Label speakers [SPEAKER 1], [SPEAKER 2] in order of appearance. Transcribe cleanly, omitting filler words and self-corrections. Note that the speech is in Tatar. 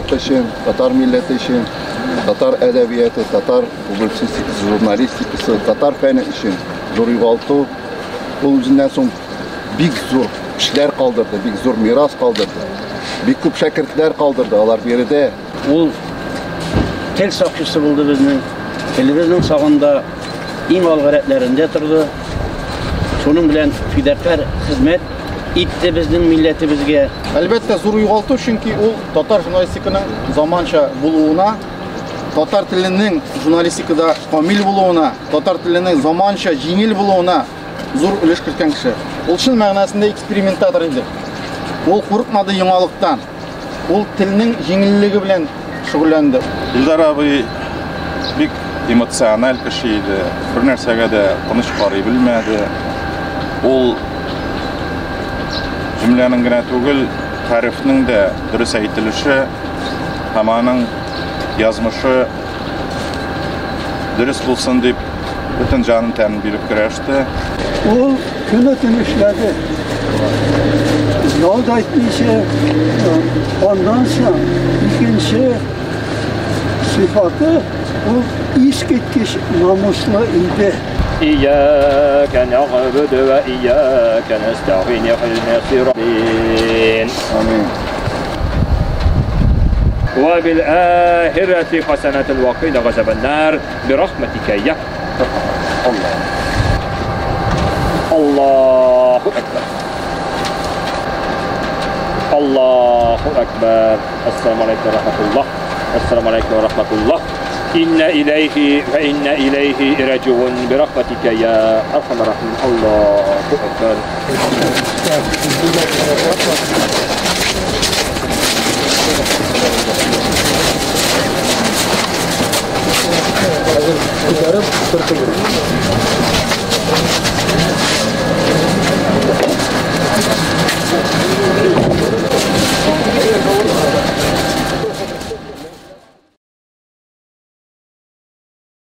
[SPEAKER 1] халкы өчен, татар милләте өчен, татар әдәбияты, татар публицистикасы, журналистикасы, татар фәне өчен зур югалту. Ул үзеннән соң бик зур эшләр калдырды, бик зур мирас калдырды. Бик күп шәкертләр калдырды, алар биредә.
[SPEAKER 2] Ул тел сакчысы булды безнең. Телебезнең сагында иң алгы рәтләрендә торды. Шуның белән фидакарь хезмәт итте безнең милләтебезгә.
[SPEAKER 3] Әлбәттә, зур югалту, чөнки ул татар журналистиканың заманча булуына, татар теленең журналистикада камил булуына, татар теленең заманча җиңел булуына зур өлеш керткән кеше. Ул чын мәгънәсендә экспериментатор иде. Ул курыкмады яңалыктан. Ул телнең җиңеллеге белән шөгыльләнде.
[SPEAKER 4] Илдар абый бик эмоциональ кеше иде. Бер нәрсәгә дә тыныч карый белмәде. Ул җөмләнең генә түгел, хәрефнең дә дөрес әйтелеше һәм аның язмышы дөрес булсын дип бөтен җанын тәнен биреп көрәште.
[SPEAKER 5] Ул көне-төн эшләде. Ял да итмичә, аннан соң икенче сыйфаты ул искиткеч намуслы иде.
[SPEAKER 6] إياك نعبد وإياك نستعين اهدنا الصراط
[SPEAKER 1] آمين.
[SPEAKER 6] وبالآخرة حسنة وقنا عذاب النار برحمتك يا الله. الله أكبر. الله أكبر. السلام عليكم ورحمة الله. السلام عليكم ورحمة الله. إنا إليه وإنا إليه راجعون برحمتك يا أرحم الراحمين. الله أكبر.
[SPEAKER 7] Күтәреп, төртеп.